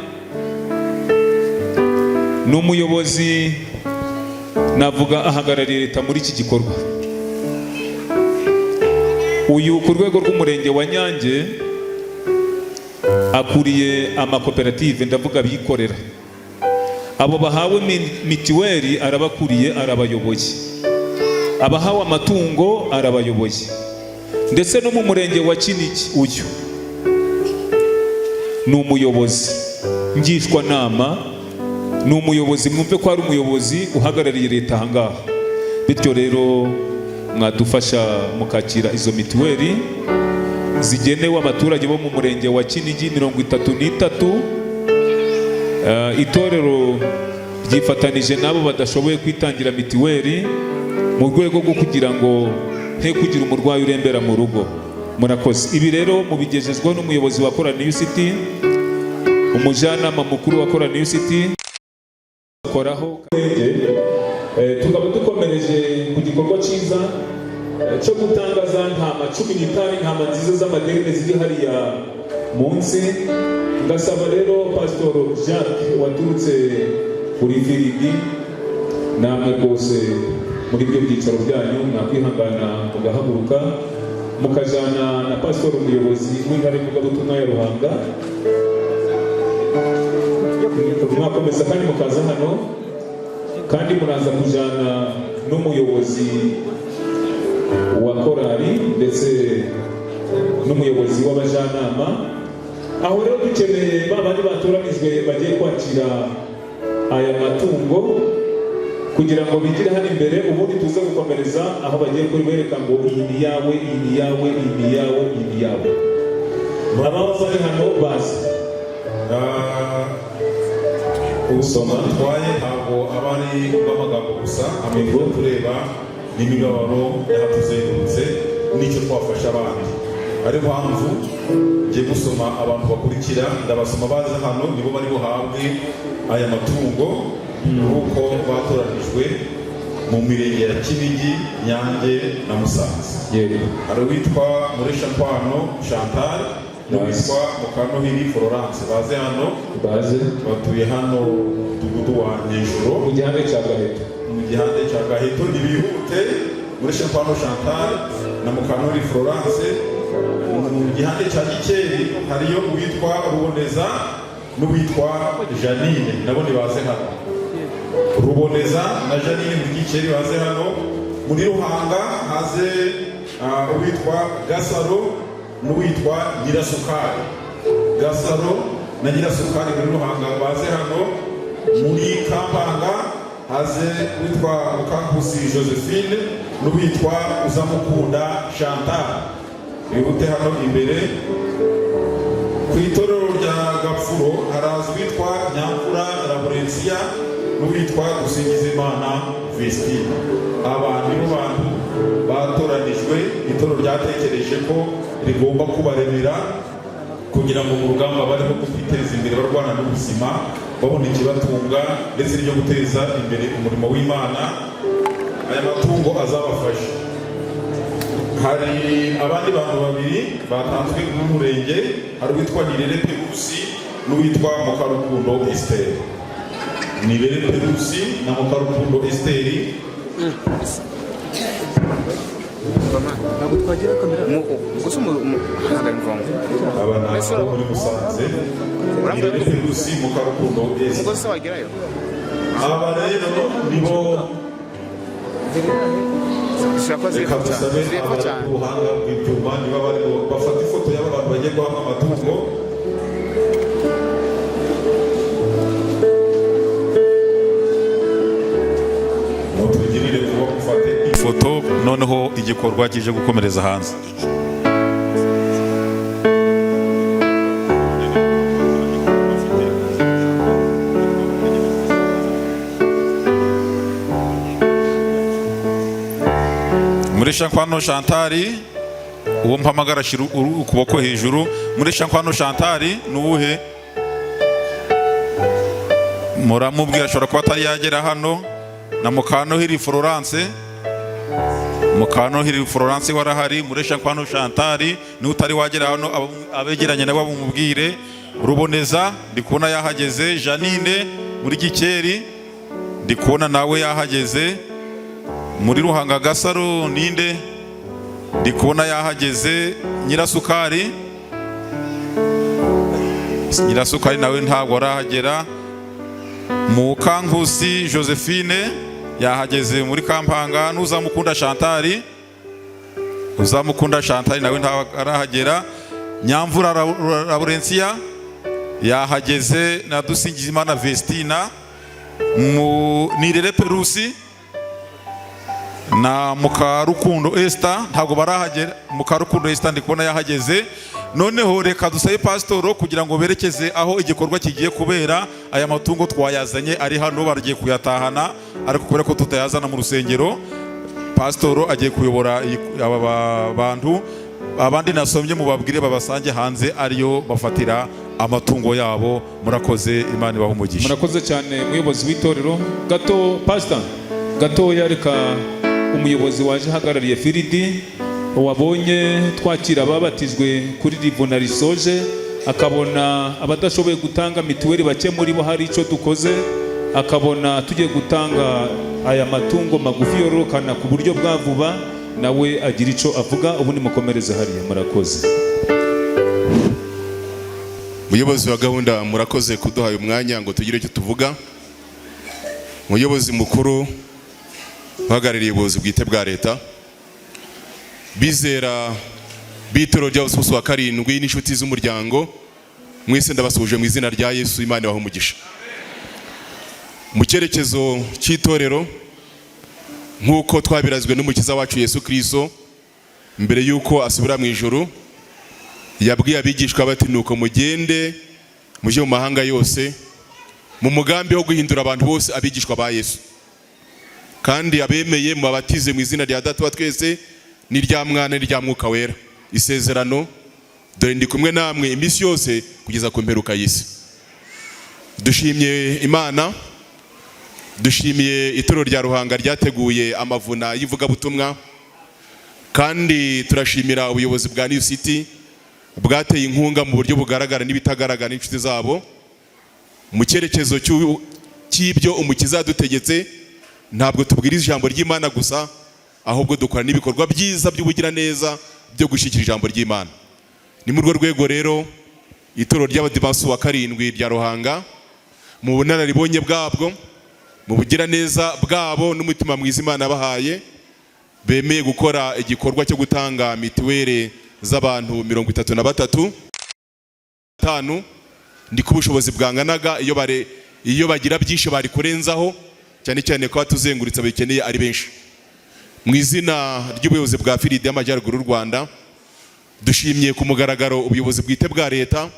ni umuyobozi, navuga ahagarariye leta muri iki gikorwa. Uyu ku rwego rw'umurenge wa Nyange akuriye amakoperative, ndavuga abikorera. Abo bahawe mitiweli arabakuriye, arabayoboye. Abahawe amatungo arabayoboye. Ndetse no mu murenge wa Kinigi uyu ni umuyobozi ngishwanama, ni umuyobozi, mwumve ko ari umuyobozi uhagarariye leta ahangaha. Bityo rero mwadufasha mukakira izo mitiweli zigenewe abaturage bo mu murenge wa Kinigi 33. Itorero ryifatanije n'abo badashoboye kwitangira mitiweli mu rwego rwo kugira ngo he kugira umurwayi urembera mu rugo. Murakoze. Ibi rero mubigejejweho n'umuyobozi wa Korali New City, umujyanama mukuru wa Korali New City koraho. Tukaba dukomereje ku gikorwa cyiza cyo gutanga za ntama 15, intama nziza z'amaderine ziri hariya munsi. Ngasaba rero Pastor Jacques waturutse kuri Firidi, namwe rwose muri ibyo byicaro byanyu mwakwihangana mugahaguruka mukajana na Pastor umuyobozi w'intara y'ivugabutumwa ya Ruhanga. Mwakomeza kandi mukaza hano, kandi muraza kujana n'umuyobozi wa korali ndetse n'umuyobozi w'abajyanama. Aho rero dukeneye ba bandi batoranijwe bagiye kwakira aya matungo kugira ngo bigire hano imbere, ubundi tuze gukomereza aho bagiye kubereka ngo iyi ni yawe, iyi ni yawe, iyi ni yawe, iyi ni yawe. Ababa bari hano bazi Ubusoma dutwaye ntabwo aba ari ubw'amagambo gusa, ahubwo tureba n'imibabaro yahatuzengurutse n'icyo twafasha abandi. Ari mpamvu ngiye gusoma abantu bakurikira, ndabasoma baza hano, nibo bari buhabwe aya matungo nk'uko batoranijwe mu mirenge ya Kinigi, Nyange na Musanze. Hari uwitwa Mureshankwano Chantal n'uwitwa Mukanohiri Florence, baze hano. Baze. Batuye hano mu mudugudu wa Nyejuru, mu gihande cya Gaheto. Mu gihande cya Gaheto. Ntibihute, Mureshankwano Chantal na Mukanohiri Florence. Mu gihande cya Gikeri hariyo uwitwa Ruboneza n'uwitwa Janine, nabo nibaze hano. Ruboneza na Janine mu Gikeri baze hano. Muri Ruhanga haze uwitwa Gasaro n'uwitwa Nyirasukari. Gasaro na Nyirasukari muri Ruhanga baze hano. Muri Kampanga haze uwitwa Mukankusi Josephine n'uwitwa Uzamukunda Chantal, bihute hano imbere. Ku itorero rya Gapfuro haraza uwitwa Nyamvura Laborensiya n'uwitwa Dusingizimana Vestine. Aba nibo bantu batoranijwe, itorero ryatekereje ko rigomba kubaremera kugira ngo mu rugamba bariho rwo kwiteza imbere, barwana n'ubuzima, babona ikibatunga ndetse n'ibyo guteza imbere umurimo w'Imana, aya matungo azabafasha. Hari abandi bantu babiri batanzwe n'umurenge, hari uwitwa Nirere Perusi n'uwitwa Mukarukundo Esther. Nirere Perusi na Mukarukundo Esther. Ntabwo twagira kamera. Aba ni abo muri Musanze, Nirere Perusi, Mukarukundo Esther. Aba rero nibo. Reka dusabe abari ku buhanga bw'ibyuma niba barimo bafata ifoto y'aba bantu bagiye guhabwa amatungo. Mutugirire vuba. Dufate ifoto, noneho igikorwa kije gukomereza hanze. Muri Shankwano Shantari, uwo mpamagara ashyira ukuboko hejuru. Muri Shankwano Shantari ni uwuhe? Muramubwira, ashobora kuba atari yagera hano. Na Mukanoheri Florence, Mukanoheri Florence warahari. Muri Shankwano Shantari niwe utari wagera hano, abegeranye nabo bamubwire. Ruboneza ndi kubona yahageze. Janine muri Gikeri ndi kubona nawe yahageze. Muri Ruhanga Gasaro ninde? Ndi kubona yahageze. Nyirasukari, Nyirasukari nawe ntabwo arahagera. Mukankusi Josephine yahageze muri Kampanga. N'Uzamukunda Chantari, Uzamukunda Chantari nawe ntabwo arahagera. Nyamvura Laurentia yahageze na Dusingizimana Vestina. Mu Nirere Perusi na Mukarukundo Esther ntabwo barahagera. Mukarukundo Esther ndi kubona yahageze. Noneho reka dusabe pasitoro kugira ngo berekeze aho igikorwa kigiye kubera. Aya matungo twayazanye ari hano, baragiye kuyatahana, ariko kubera ko tutayazana mu rusengero, pasitoro agiye kuyobora aba bantu. Abandi nasomye mubabwire babasange hanze, ariyo bafatira amatungo yabo. Murakoze, Imana ibahe umugisha. Murakoze cyane, muyobozi w'itorero. Gato pastor, gatoya, reka umuyobozi waje ahagarariye field wabonye twakira ababatijwe kuri rivuna risoje, akabona abadashoboye gutanga mituweli bake muri bo hari icyo dukoze, akabona tugiye gutanga aya matungo magufi yororokana ku buryo bwa vuba, nawe agira icyo avuga, ubundi mukomereze hariya. Murakoze. Muyobozi wa gahunda, murakoze kuduha uyu mwanya ngo tugire icyo tuvuga. Muyobozi mukuru uhagarariye ubuyobozi bwite bwa leta, bizera b'itorero ry'Abasusu wa karindwi n'inshuti z'umuryango mwese, ndabasuhuje mu izina rya Yesu. Imana ibahe umugisha. Mu cyerekezo cy'itorero, nk'uko twabirazwe n'Umukiza wacu Yesu Kristo, mbere y'uko asubira mu ijuru yabwiye abigishwa bati: "Nuko mugende mujye mu mahanga yose," mu mugambi wo guhindura abantu bose abigishwa ba Yesu, kandi abemeye mubabatize mu izina rya Data wa twese n'irya Mwana n'irya Mwuka Wera. Isezerano: "Dore ndi kumwe namwe iminsi yose kugeza ku mperuka y'isi." Dushimye Imana, dushimiye itorero rya Ruhanga ryateguye amavuna y'ivugabutumwa, kandi turashimira ubuyobozi bwa New City bwateye inkunga mu buryo bugaragara n'ibitagaragara n'inshuti zabo. Mu cyerekezo cy'ibyo Umukiza yadutegetse, ntabwo tubwiriza ijambo ry'Imana gusa, ahubwo dukora n'ibikorwa byiza by'ubugiraneza byo gushyigikira ijambo ry'Imana. Ni muri urwo rwego rero itorero ry'Abadivansi wa karindwi rya Ruhanga, mu bunararibonye bwabwo, mu bugiraneza bwabo n'umutima mwiza Imana yabahaye, bemeye gukora igikorwa cyo gutanga mituweli z'abantu 35. Tanu ndi ku bushobozi bwanganaga, iyo bagira byinshi bari kurenzaho, cyane cyane ko batuzengurutse babikeneye ari benshi. Mu izina ry'ubuyobozi bwa field y'Amajyaruguru y'u Rwanda, dushimye ku mugaragaro ubuyobozi bwite bwa leta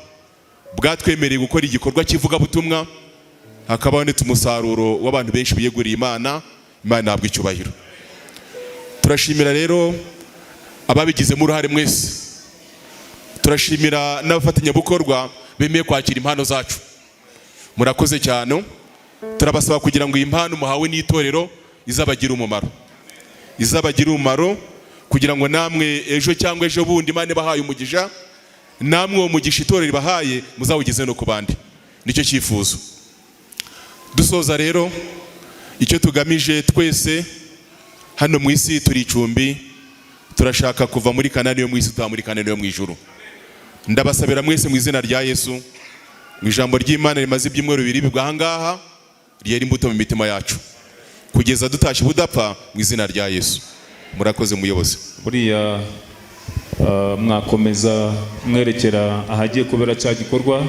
bwatwemereye gukora igikorwa cy'ivugabutumwa, hakaba habonetse umusaruro w'abantu benshi biyeguriye Imana. Imana ihabwa icyubahiro. Turashimira rero ababigizemo uruhare mwese, turashimira n'abafatanyabikorwa bemeye kwakira impano zacu. Murakoze cyane. Turabasaba kugira ngo iyi mpano muhawe n'itorero izabagire umumaro, izabagire umumaro, kugira ngo namwe ejo cyangwa ejo bundi Imana ibahaye umugisha, namwe uwo mugisha itorero ribahaye muzawugeze no ku bandi. Nicyo cyifuzo. Dusoza rero, icyo tugamije twese hano mu isi turi icumbi, turashaka kuva muri Kanani yo mu isi tutaha muri Kanani yo mu ijuru. Ndabasabira mwese mu izina rya Yesu, mu ijambo ry'Imana rimaze ibyumweru 2 bibwa aha ngaha, ryera imbuto mu mitima yacu kugeza dutashye ubudapfa, mu izina rya Yesu. Murakoze, muyobozi. Buriya mwakomeza mwerekera ahagiye kubera cya gikorwa.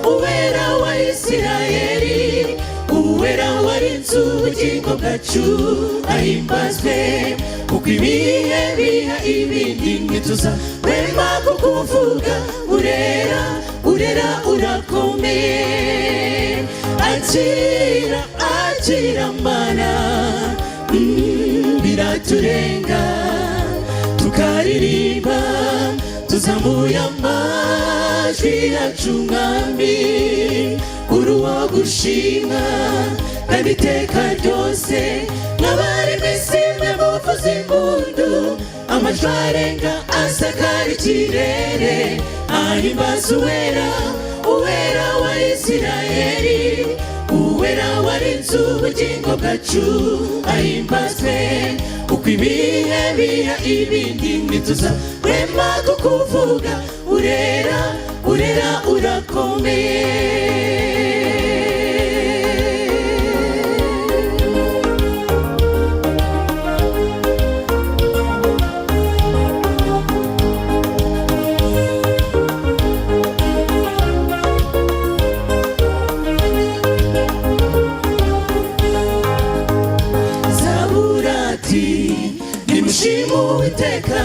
Uwera wa Isirayeli. warinze ubugingo bwacu ahimbazwe, kuko ibihe biha ibindi ntituza wema kukuvuga. Urera, urera, urakomeye. Akira, akira Mana. Biraturenga tukaririmba tuzamuye amajwi yacu. Mwami, uri uwo gushima kandi iteka ryose. Nk'abari mu isi mwe muvuze impundu, amajwi arenga asakara ikirere, ahimbaza Uwera, Uwera wa Isirayeli. Uwera warinze ubugingo bwacu ahimbazwe, uko ibihe biha ibindi ntituza rema kukuvuga. Urera, urera, urakomeye. Zaburati nimushime Uwiteka,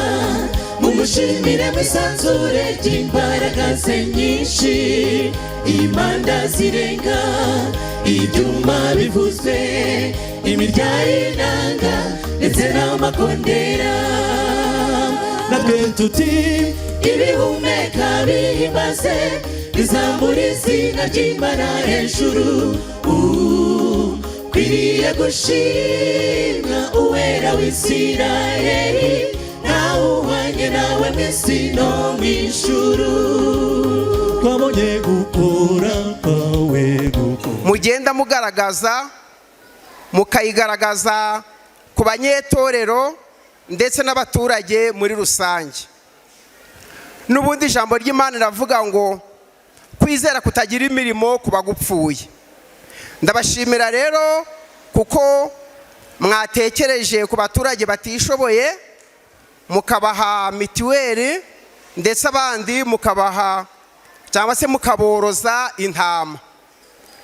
mumushimire mwisanzure ry'imbaraga ze nyinshi. Impanda zirenga, ibyuma bivuzwe, imirya y'inanga ndetse n'amakondera. Natwe tuti ibihumeka bihimbaze, bizamura izina ry'Imana hejuru. Ukwiriye gushimwa, Uwera w'Isirayeli, nawe uhwanye nawe mu isi no mu ijuru. Twabonye gukora kwawe gukora. Mugenda mugaragaza, mukayigaragaza ku banyetorero ndetse n'abaturage muri rusange. N'ubundi ijambo ry'Imana riravuga ngo kwizera kutagira imirimo kuba gupfuye. Ndabashimira rero kuko mwatekereje ku baturage batishoboye, mukabaha mitiweli, ndetse abandi mukabaha cyangwa se mukaboroza intama.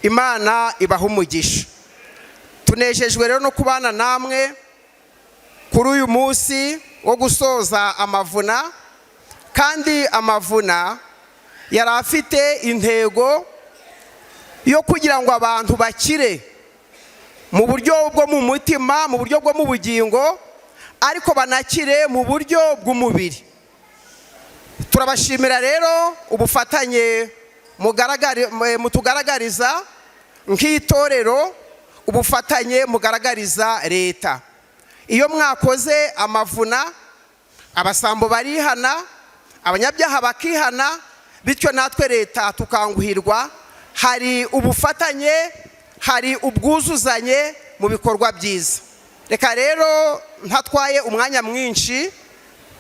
Imana ibaha umugisha. Tunejejwe rero no kubana namwe kuri uyu munsi wo gusoza amavuna. Kandi amavuna yari afite intego yo kugira ngo abantu bakire mu buryo bwo mu mutima, mu buryo bwo mu bugingo, ariko banakire mu buryo bw'umubiri. Turabashimira rero ubufatanye mutugaragariza nk'itorero, ubufatanye mugaragariza leta. Iyo mwakoze amavuna, abasambo barihana, abanyabyaha bakihana, bityo natwe leta tukanguhirwa. Hari ubufatanye, hari ubwuzuzanye mu bikorwa byiza. Reka rero ntatwaye umwanya mwinshi,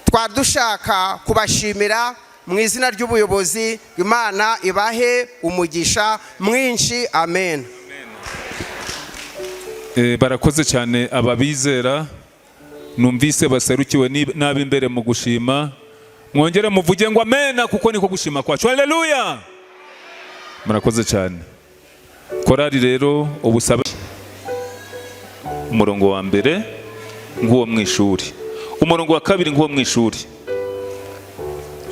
twari dushaka kubashimira mu izina ry'ubuyobozi. Imana ibahe umugisha mwinshi, amen. Barakoze cyane ababizera numvise baserukiwe n'ab'imbere mu gushima. Mwongere muvuge ngo amena, kuko niko gushima kwacu. Haleluya, murakoze cyane. Korari rero, ubusabe umurongo wa mbere nk'uwo mu ishuri, umurongo wa kabiri nk'uwo mu ishuri,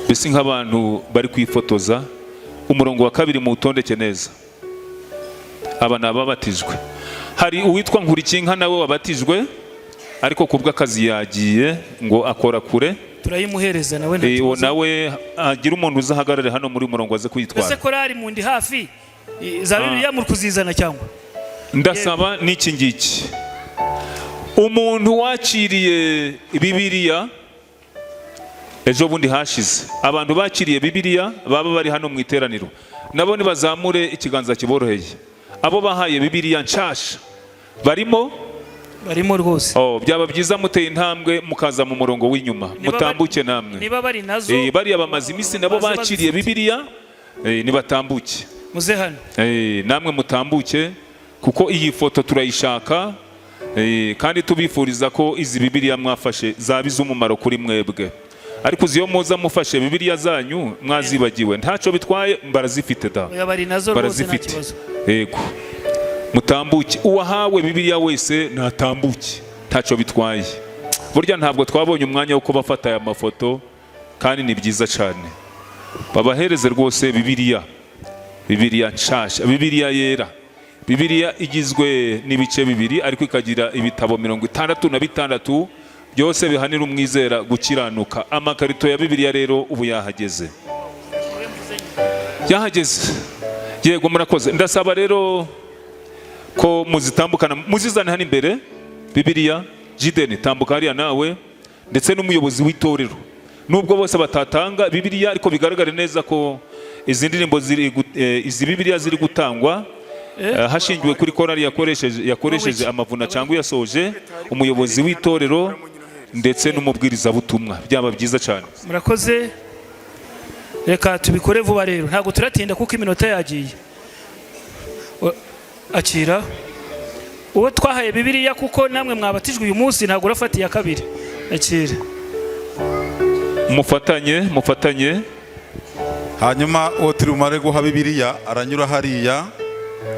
mbese nk'abantu bari kwifotoza. Umurongo wa kabiri muwutondeke neza. Aba ni ababatijwe. Hari uwitwa Nkurikinka nawe wabatijwe, ariko ku bw'akazi yagiye ngo akora kure. Turayimuhereza nawe, nta Uwo kibazo. nawe agira umuntu uzahagarare hano muri murongo aze Ese kuyitwara. korari mundi hafi za Bibiliya muri kuzizana cyangwa? Ndasaba n'iki ngiki: umuntu wakiriye Bibiliya ejo bundi hashize, abantu bakiriye Bibiliya baba bari hano mu iteraniro, nabo nibazamure ikiganza kiboroheye. Abo bahaye Bibiliya nshasha barimo? Barimo rwose. Oh, byaba byiza muteye intambwe mukaza mu murongo w'inyuma. Mutambuke namwe. Niba bari nazo. Bariya bamaze iminsi nabo Baze. bakiriye Bibiliya, nibatambuke. Muze hano. Namwe mutambuke, kuko iyi foto turayishaka. Kandi tubifuriza ko izi Bibiliya mwafashe zaba iz'umumaro kuri mwebwe. Ariko uzi iyo muza mufashe Bibiliya zanyu mwazibagiwe, ntacyo bitwaye, barazifite da. Oya, bari nazo rwose, nta Barazifite. kibazo. Yego. Mutambuke, uwahawe Bibiliya wese natambuke, ntacyo bitwaye. Burya ntabwo twabonye umwanya wo kubafata aya mafoto, kandi ni byiza cyane. Babahereze rwose Bibiliya, Bibiliya nshasha, Bibiliya yera. Bibiliya igizwe n'ibice bibiri, ariko ikagira ibitabo 66 byose bihanira umwizera gukiranuka. Amakarito ya Bibiliya rero ubu yahageze, yahageze. Yego, murakoze. Ndasaba rero ko muzitambukana, muzizane hano imbere. Bibiliya, Jideni, tambuka hariya nawe, ndetse n'umuyobozi w'itorero. Nubwo bose batatanga Bibiliya, ariko bigaragare neza ko izi ndirimbo ziri izi Bibiliya ziri gutangwa hashingiwe kuri korali yakoresheje amavuna cyangwa yasoje, umuyobozi w'itorero ndetse n'umubwirizabutumwa, byaba byiza cyane. Murakoze. Reka tubikore vuba rero, ntabwo turatinda kuko iminota yagiye. Akira uwo twahaye Bibiliya, kuko namwe mwabatijwe uyu munsi, ntabwo urafata iya kabiri. Akira. Mufatanye, mufatanye. Hanyuma uwo turi bumare guha Bibiliya aranyura hariya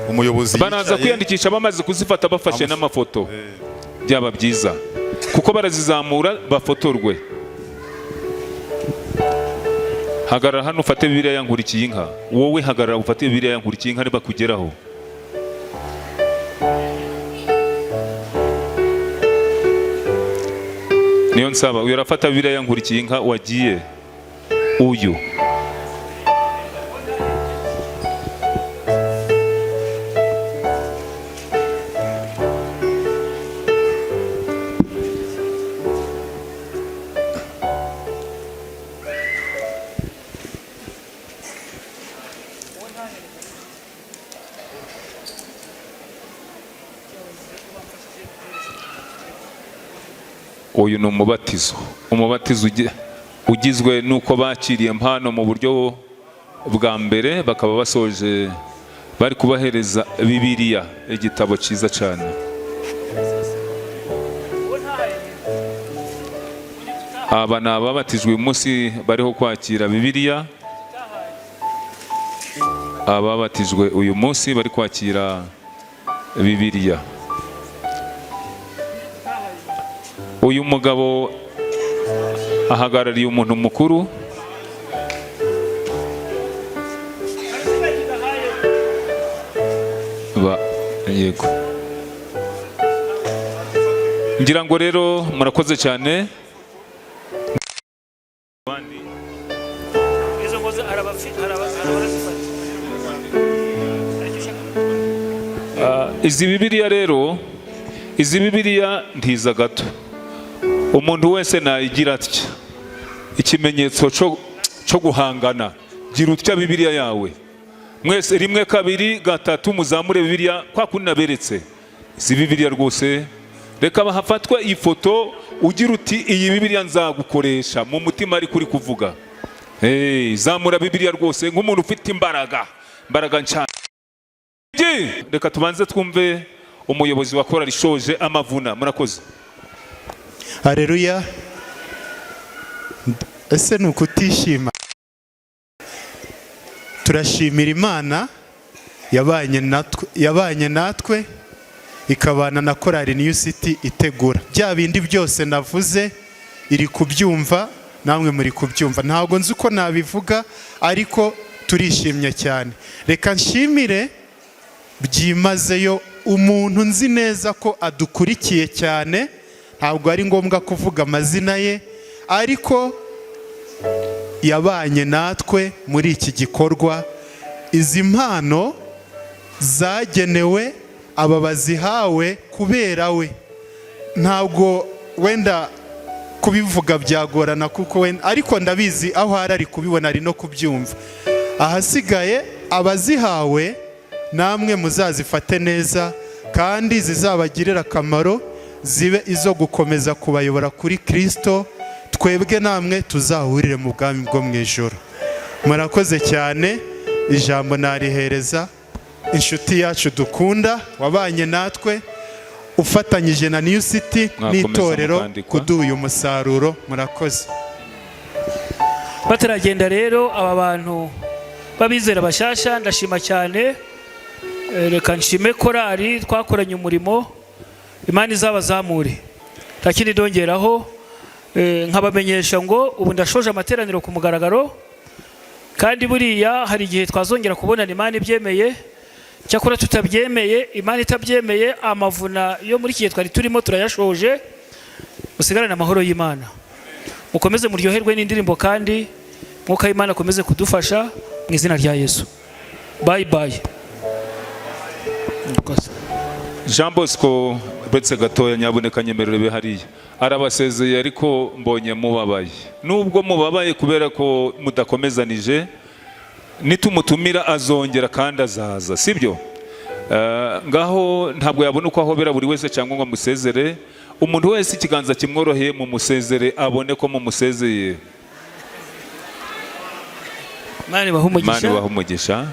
umuyobozi Banaza yicaye. kwiyandikisha bamaze kuzifata, bafashe n'amafoto, byaba byiza kuko barazizamura bafotorwe. Hagarara hano ufate Bibiliya ya Nkurikiye inka. Wowe hagarara ufate Bibiliya ya Nkurikiye inka nibakugeraho. Niyo nsaba uyu arafata Bibiliya ya Nkurikiye inka wagiye uyu. Uyu ni umubatizo, umubatizo ugizwe n'uko bakiriye impano mu buryo bwa mbere, bakaba basoje bari kubahereza Bibiliya, igitabo cyiza cyane. Aba ni ababatijwe uyu munsi bariho kwakira Bibiliya, ababatijwe uyu munsi bari kwakira Bibiliya. Uyu mugabo ahagarariye umuntu mukuru. Ba, yego. Ngira ngo rero murakoze cyane. Izo ngozi arabarazifata. Izi Bibiliya rero, izi Bibiliya ntiza gato. Umuntu wese nayigira atya, ikimenyetso cyo guhangana. Gira utya Bibiliya yawe mwese, 1 2 3, muzamure Bibiliya kwa kundi naberetse. Izi Bibiliya rwose reka bahafatwe ifoto, ugira uti iyi Bibiliya nzagukoresha mu mutima, ariko uri kuvuga. Hey, zamura Bibiliya rwose nk'umuntu ufite imbaraga, imbaraga nshya. Reka tubanze twumve umuyobozi wa korali ishoje amavuna. Murakoze. Haleluya. Ese ni ukutishima? Turashimira Imana yabanye natwe ikabana na korali New City itegura bya bindi byose navuze, iri kubyumva, namwe muri kubyumva. Ntabwo nzi uko nabivuga, ariko turishimye cyane. Reka nshimire byimazeyo umuntu nzi neza ko adukurikiye cyane, ntabwo ari ngombwa kuvuga amazina ye, ariko yabanye natwe muri iki gikorwa. Izi mpano zagenewe aba bazihawe kubera we. Ntabwo wenda kubivuga byagorana kuko wenda, ariko ndabizi aho ari kubibona, ari no kubyumva. Ahasigaye abazihawe namwe muzazifate neza kandi zizabagirira akamaro, zibe izo gukomeza kubayobora kuri Kristo, twebwe namwe tuzahurire mu bwami bwo mu ijuru. Murakoze cyane. Ijambo narihereza inshuti yacu dukunda wabanye natwe, ufatanyije na New City n'itorero kuduha uyu musaruro. Murakoze. Bataragenda rero aba bantu babizera bashyashya, ndashima cyane. Reka nshime korali twakoranye umurimo, Imana izabazamure. Nta kindi ndongeraho, nkabamenyesha ngo ubu ndashoje amateraniro ku mugaragaro, kandi buriya hari igihe twazongera kubonana Imana ibyemeye, cyakora tutabyemeye, Imana itabyemeye, amavuna yo muri iki gihe twari turimo turayashoje. Musigarane amahoro y'Imana, mukomeze muryoherwe n'indirimbo, kandi Mwuka w'Imana akomeze kudufasha mu izina rya Yesu. Bye bye. Jean Bosco, uretse gatoya, nyabuneka nyemerere hariya arabasezeye, ariko mbonye mubabaye. Nubwo mubabaye kubera ko mudakomezanije, nitumutumira azongera kandi azaza, sibyo? Ngaho ntabwo yabona uko ahobera buri wese cyangwa ngo amusezere. Umuntu wese ikiganza kimworoheye mumusezere, abone ko mumusezeye. Imana ibahe umugisha. Imana ibahe umugisha.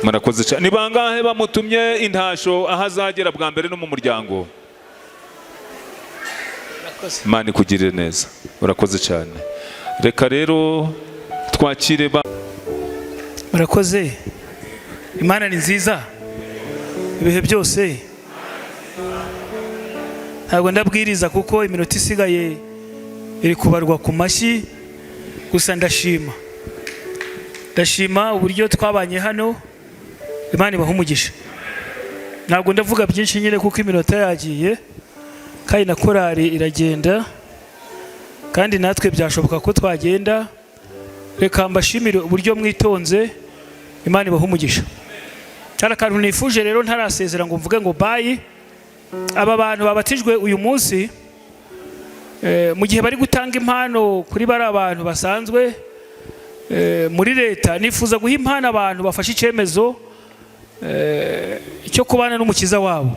Murakoze cyane. Ni bangahe bamutumye intasho aho azagera bwa mbere no mu muryango? Imana ikugirire neza. Urakoze cyane. Reka rero twakire ba Murakoze. Imana ni nziza ibihe byose. Ntabwo ndabwiriza kuko iminota isigaye iri kubarwa ku mashyi, gusa ndashima. Ndashima uburyo twabanye hano, Imana ibahe umugisha. Ntabwo ndavuga byinshi nyine kuko iminota yagiye, kandi na korali iragenda, kandi natwe byashoboka ko twagenda. Reka mbashimire uburyo mwitonze, Imana ibahe umugisha. Hari akantu nifuje rero ntarasezera ngo mvuge ngo bye. Aba bantu babatijwe uyu munsi, mu gihe bari gutanga impano kuri bari abantu basanzwe muri leta, nifuza guha impano abantu bafashe icyemezo cyo kubana n'umukiza wabo.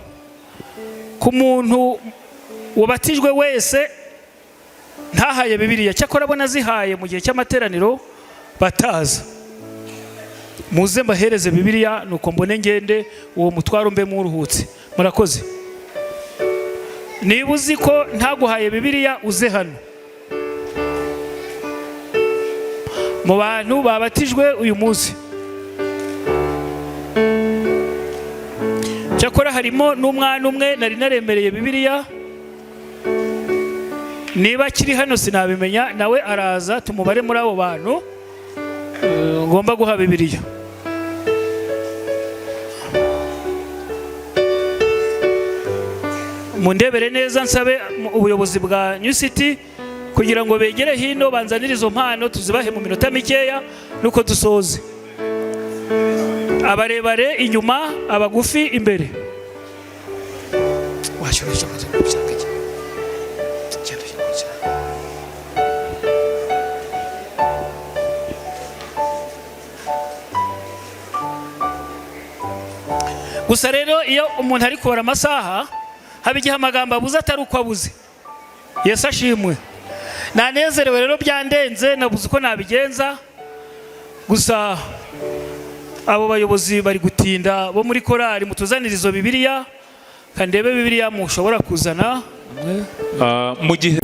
Ku muntu wabatijwe wese ntahaye Bibiliya, cyakora abona azihaye mu gihe cy'amateraniro bataza, muze mbahereze Bibiliya, nuko mbone ngende uwo mutwaro mbe muruhutse. Murakoze. Niba uzi ko ntaguhaye Bibiliya uze hano. Mu bantu babatijwe uyu munsi, cyakora harimo n'umwana umwe nari naremereye Bibiliya, niba akiri hano sinabimenya, nawe araza tumubare muri abo bantu ngomba guha Bibiliya. Mundebere neza, nsabe ubuyobozi bwa New City kugira ngo begere hino banzanire izo mpano tuzibahe mu minota mikeya nuko dusoze. Abarebare inyuma, abagufi imbere. Gusa rero iyo umuntu ari kubara amasaha haba igihe amagambo abuze atari uko abuze. Yesu ashimwe. Nanezerewe rero byandenze, nabuze uko nabigenza. Gusa abo bayobozi bari gutinda bo muri korali, mutuzanire izo Bibiliya, kandebe Bibiliya mushobora kuzana. Mu gihe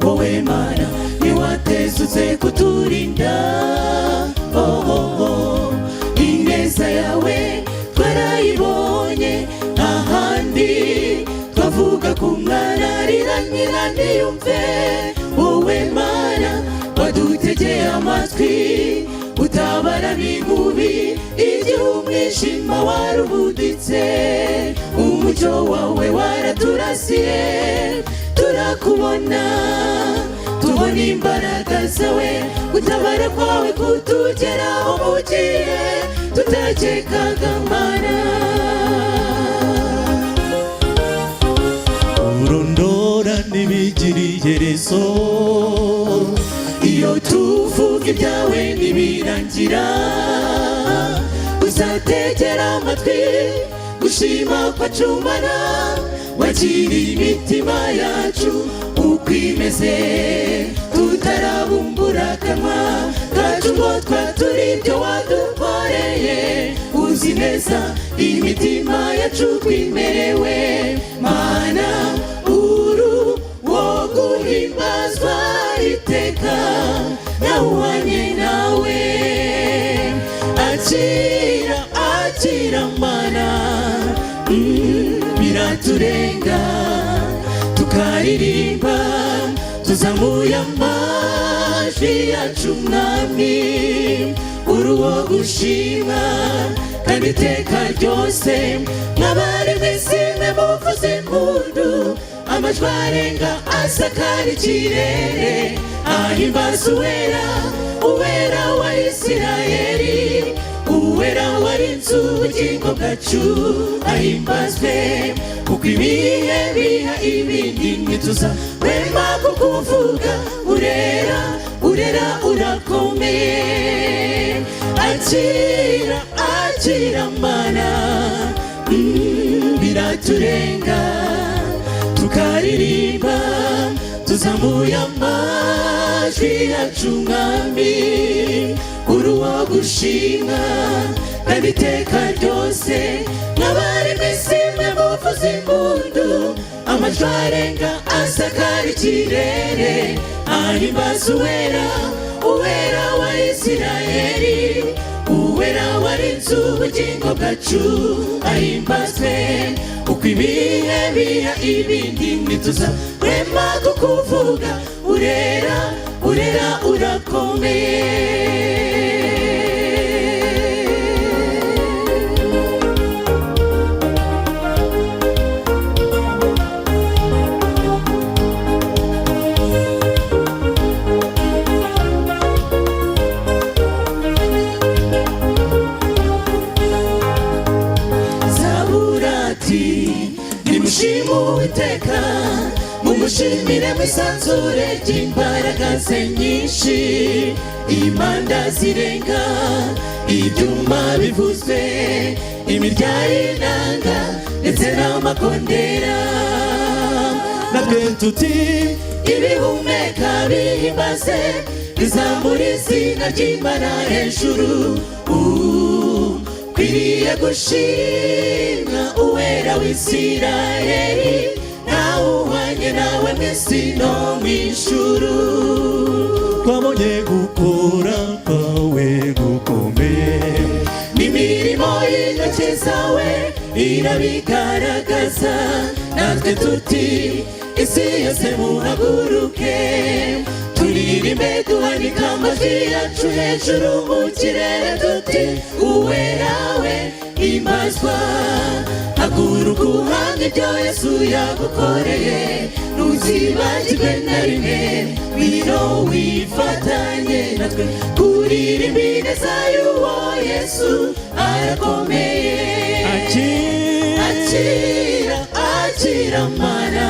wowe Mana ntiwatezutse kuturinda. Oh, oh, oh. Ineza yawe twarayibonye, ahandi twavuga ku mwana riranyira ntiyumve. Wowe Mana wadutegeye amatwi, utabara n'inkubi igihe umwijima warubuditse. Umucyo wawe waraturasiye, turakubona, tubona imbaraga zawe, gutabara kwawe kutugeraho mu gihe tutakekaga Mana. Urondora ntibigira iherezo, iyo tuvuga ibyawe ntibirangira. Uzategera amatwi gushima kwacu Mana, wakiriye imitima yacu ukwime. tumeze tutarabumbura akanwa kacu ngo twature ibyo wadukoreye. Uzi neza imitima yacu twimerewe, Mana uru wo guhimbazwa iteka, nawuhanye nawe. Akira, akira Mana, biraturenga tukaririmba tuzamuye amajwi yacu Mwami, uri uwo gushima kandi iteka ryose. Mwabari mw'isi mwe muvuze impundu, amajwi arenga asakara ikirere, ahimbaza Uwera, Uwera wa Isirayeli, Uwera warinze ubugingo bwacu, ahimbazwe. Kuko ibihe biha ibindi ntituza wema kukuvuga, urera, urera, urakomeye. Akira, akira Mana, biraturenga tukaririmba tuzamuye amajwi yacu Mwami, uri uwo gushima kandi iteka ryose. Mwabari mw'isi mwe muvuze impundu, amajwi arenga asakara ikirere, ahimbaza Uwera, Uwera wa Isirayeli, Uwera warinze ubugingo bwacu, ahimbazwe. Uko ibihe biha ibindi ntituza wema kukuvuga, urera, urera, urakomeye. Zaburati nimushime Uwiteka, mumushimire mwisanzure ry'imbaraga ze nyinshi. Impanda zirenga, ibyuma bivuzwe, imirya y'inanga ndetse n'amakondera. Natwe tuti ibihumeka bihimbaze, bizamura izina ry'Imana hejuru. Ukwiriye gushimwa Uwera w'Isirayeli, nawe uhwanye nawe mw'isi no mw'ijuru. Twabonye gukora kwawe gukomeye, n'imirimo y'intoki zawe irabigaragaza. Natwe tuti isi yose muhaguruke, turirimbe duhanika amajwi yacu hejuru mu kirere, tuti Uwera we himbazwa. Haguruka uhamye ibyo Yesu yagukoreye, ntuzibagirwe na rimwe, ngwino wifatanye natwe kuririmba ineza y'uwo Yesu arakomeye. Akira, akira Mana,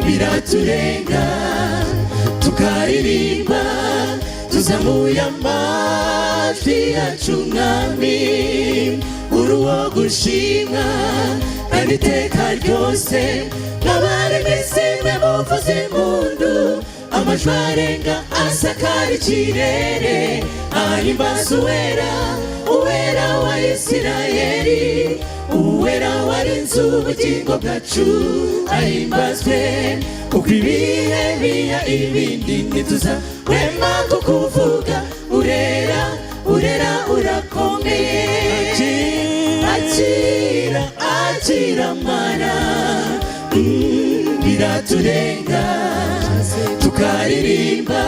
biraturenga tukaririmba tuzamuye amajwi yacu Mwami, uri uwo gushimwa kandi iteka ryose. Mwabari mw'isi mwe muvuze impundu, amajwi arenga asakara ikirere, ahimbaza Uwera, Uwera wa Isirayeli, Uwera warinze ubugingo bwacu, ahimbazwe. Kuko ibihe biha ibindi ntituza wema kukuvuga, urera, urera, urakomeye. Akira, akira Mana, biraturenga tukaririmba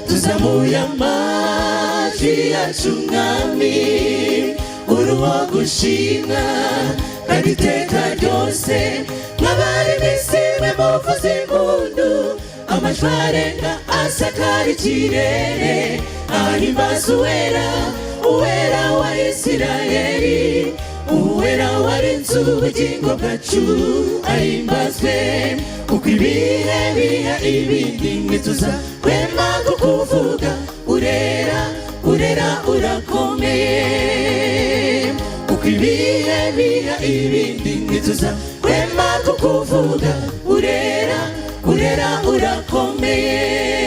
tuzamuye amajwi yacu Mwami, uri uwo gushimwa kandi iteka ryose. Mwabari mw'isi mwe muvuze impundu, amajwi arenga asakara ikirere, ahimbaza Uwera, Uwera wa Isirayeli, Uwera warinze ubugingo bwacu, ahimbazwe. Kuko ibihe biha ibindi ntituza wema kukuvuga, urera, urera, urakomeye. Kuko ibihe biha ibindi ntituza wema kukuvuga, urera, Urera, urakomeye.